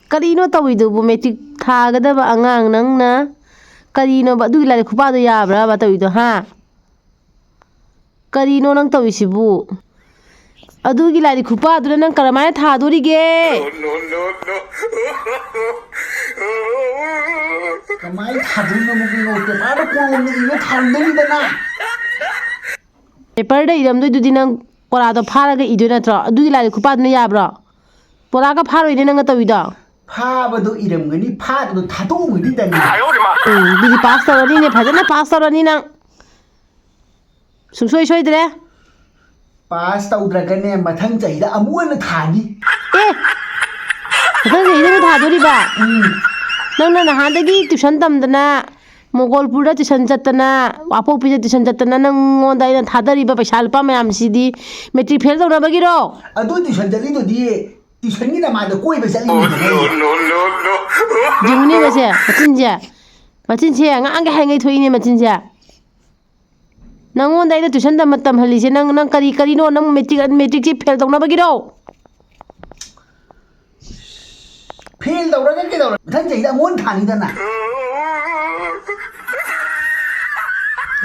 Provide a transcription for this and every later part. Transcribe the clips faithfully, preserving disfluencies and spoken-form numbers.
ꯀꯔꯤꯅꯣ ꯇꯧꯔꯤꯗꯨꯕꯨ? ꯃꯦꯇ꯭ꯔꯤꯛ ꯊꯥꯒꯗꯕ ꯑꯉꯥꯡ ꯅꯪꯅ ꯀꯔꯤꯅꯣꯕ? ꯑꯗꯨꯒꯤ ꯂꯥꯏꯔꯤꯛ ꯈꯨꯄꯥꯗꯣ ꯌꯥꯕ꯭ꯔꯕ ꯇꯧꯔꯤꯗꯣ, ꯍꯥ? ꯀꯔꯤꯅꯣ ꯅꯪ ꯇꯧꯔꯤꯁꯤꯕꯨ? ꯑꯗꯨꯒꯤ ꯂꯥꯏꯔꯤꯛ ꯈꯨꯄꯥꯗꯨꯅ ꯅꯪ ꯀꯔꯝꯍꯥꯏꯅ ꯊꯥꯗꯣꯔꯤꯒꯦ? ꯀꯃꯥꯏꯅ ꯊꯥꯗꯣꯏꯅꯣ ꯃꯕꯨꯡꯉꯣ? ꯄꯦꯄꯔꯗ ꯀꯣꯂꯣꯝꯅ ꯏꯔ ꯊꯥꯔꯝꯗꯣꯏꯅꯤꯗꯅ꯫ ꯄꯦꯄꯔꯗ ꯏꯔꯝꯗꯣꯏꯗꯨꯗꯤ ꯅꯪ ꯄꯣꯔꯥꯗꯣ ꯐꯥꯔꯒ ꯏꯗꯣꯏ ꯅꯠꯇ꯭ꯔꯣ? ꯑꯗꯨꯒꯤ ꯂꯥꯏꯔꯤꯛ ꯈꯨꯄꯥꯗꯨꯅ ꯌꯥꯕ꯭ꯔꯣ? ꯄꯣꯔꯥꯒ ꯐꯥꯔꯣꯏꯅꯦ ꯅꯪꯅ ꯇꯧꯔꯤꯗꯣ꯫ ꯐꯥꯕꯗꯣ ꯏꯔꯝꯒꯅꯤ, ꯐꯥꯗꯕꯗꯣ ꯊꯥꯗꯣꯛꯑꯝꯒꯅꯤꯗꯅ꯫ ꯎꯝ, ꯑꯗꯨꯗꯤ ꯄꯥꯁ ꯇꯧꯔꯅꯤꯅꯦ, ꯐꯖꯅ ꯄꯥꯁ ꯇꯧꯔꯅꯤ ꯅꯪ꯫ ꯁꯨꯡꯁꯣꯏ ꯁꯣꯏꯗ꯭ꯔꯦ꯫ ꯄꯥꯁ ꯇꯧꯗ꯭ꯔꯒꯅꯦ, ꯃꯊꯪ ꯆꯍꯤꯗ ꯑꯃꯨꯛ ꯍꯟꯅ ꯊꯥꯅꯤ꯫ ꯑꯦ, ꯃꯊꯪ ꯆꯍꯤꯗ ꯑꯃꯨꯛ ꯊꯥꯗꯣꯔꯤꯕ? ꯎꯝ꯫ ꯅꯪꯅ ꯅꯍꯥꯟꯗꯒꯤ ꯇ꯭ꯌꯨꯁꯟ ꯇꯝꯗꯅ, ꯃꯣꯒꯣꯜꯄꯨꯔꯗ ꯇ꯭ꯌꯨꯁꯟ ꯆꯠꯇꯅ, ꯋꯥꯄꯣꯛꯄꯤꯗ ꯇ꯭ꯌꯨꯁꯟ ꯆꯠꯇꯅ, ꯅꯪꯉꯣꯟꯗ ꯑꯩꯅ ꯊꯥꯗꯔꯤꯕ ꯄꯩꯁꯥ ꯂꯨꯄꯥ ꯃꯌꯥꯝꯁꯤꯗꯤ ꯃꯦꯇ꯭ꯔꯤꯛ ꯐꯦꯜ ꯇꯧꯅꯕꯒꯤꯔꯣ? ꯑꯗꯨ ꯇ꯭ꯌꯨꯁꯟ ꯆꯠꯂꯤꯗꯨꯗꯤ ꯇ꯭ꯌꯨꯁꯟꯒꯤ ꯅꯃꯥꯗ ꯀꯣꯏꯕ ꯆꯠꯂꯤꯅꯤꯗꯅ꯫ ꯌꯦꯡꯉꯨꯅꯦ ꯃꯁꯦ, ꯃꯆꯤꯟꯁꯦ꯫ ꯃꯆꯤꯟꯁꯦ ꯉꯥꯡꯒꯦ ꯍꯥꯏꯉꯩ ꯊꯣꯛꯏꯅꯦ ꯃꯆꯤꯟꯁꯦ꯫ ꯅꯪꯉꯣꯟꯗ ꯑꯩꯅ ꯇ꯭ꯌꯨꯁꯟ ꯇꯝꯕ ꯇꯝꯍꯜꯂꯤꯁꯦ ꯅꯪ, ꯅꯪ ꯀꯔꯤ ꯀꯔꯤꯅꯣ? ꯅꯪ ꯃꯦꯇ꯭ꯔꯤꯛ, ꯃꯦꯇ꯭ꯔꯤꯛꯁꯤ ꯐꯦꯜ ꯇꯧꯅꯕꯒꯤꯔꯣ? ꯐꯦꯜ ꯇꯧꯔꯒ ꯀꯩꯗꯧꯔ? ꯃꯊꯪ ꯆꯍꯤꯗ ꯑꯃꯨꯛ ꯍꯟꯅ ꯊꯥꯅꯤꯗꯅ꯫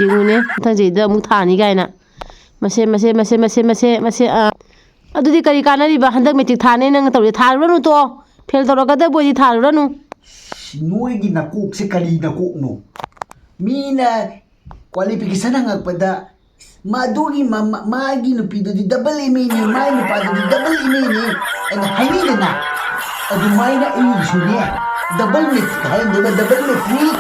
ꯌꯦꯡꯉꯨꯅꯦ, ꯃꯊꯪ ꯆꯍꯤꯗ ꯑꯃꯨꯛ ꯊꯥꯅꯤ ꯀꯥꯏꯅ꯫ ꯃꯁꯦ, ꯃꯁꯦ, ꯃꯁꯦ, ꯃꯁꯦ, ꯃꯁꯦ, ꯃꯁꯦ, ꯑꯥ꯫ ꯑꯗꯨꯗꯤ ꯀꯔꯤ ꯀꯥꯟꯅꯔꯤꯕ? ꯍꯟꯗꯛ ꯃꯦꯇ꯭ꯔꯤꯛ ꯊꯥꯅꯤ ꯅꯪ ꯇꯧꯔꯤꯁꯦ꯫ ꯊꯥꯔꯨꯔꯅꯨ, ꯇꯣꯛꯑꯣ꯫ ꯐꯦꯜ ꯇꯧꯔꯛꯀꯗꯕ ꯑꯣꯏꯗꯤ ꯊꯥꯔꯨꯔꯅꯨ꯫ ꯅꯣꯏꯒꯤ ꯅꯀꯣꯛꯁꯦ ꯀꯔꯤ ꯅꯀꯣꯛꯅꯣ? ꯃꯤꯅ ꯀ꯭ꯋꯥꯂꯤꯐꯤꯀꯦꯁꯟ ꯍꯪꯉꯛꯄꯗ, "ꯃꯗꯨꯒꯤ ꯃꯃ-, ꯃꯥꯒꯤ ꯅꯨꯄꯤꯗꯨꯗꯤ ꯗꯕꯜ ꯑꯦꯝ ꯑꯦꯅꯤ, ꯃꯥꯒꯤ ꯅꯨꯄꯥꯗꯨꯗꯤ ꯗꯕꯜ ꯑꯦꯝ ꯑꯦꯅꯤ" ꯍꯥꯏꯅ ꯍꯥꯏꯅꯩꯗꯅ꯫ ꯑꯗꯨꯃꯥꯏꯅ ꯑꯩꯒꯤꯁꯨꯅꯦ, ꯗꯕꯜ ꯃꯦꯇ꯭ꯔꯤꯛ ꯍꯥꯏꯔꯝꯗꯣꯏꯕ, ꯗꯕꯜ ꯃꯦꯇ꯭ꯔꯤꯛ꯫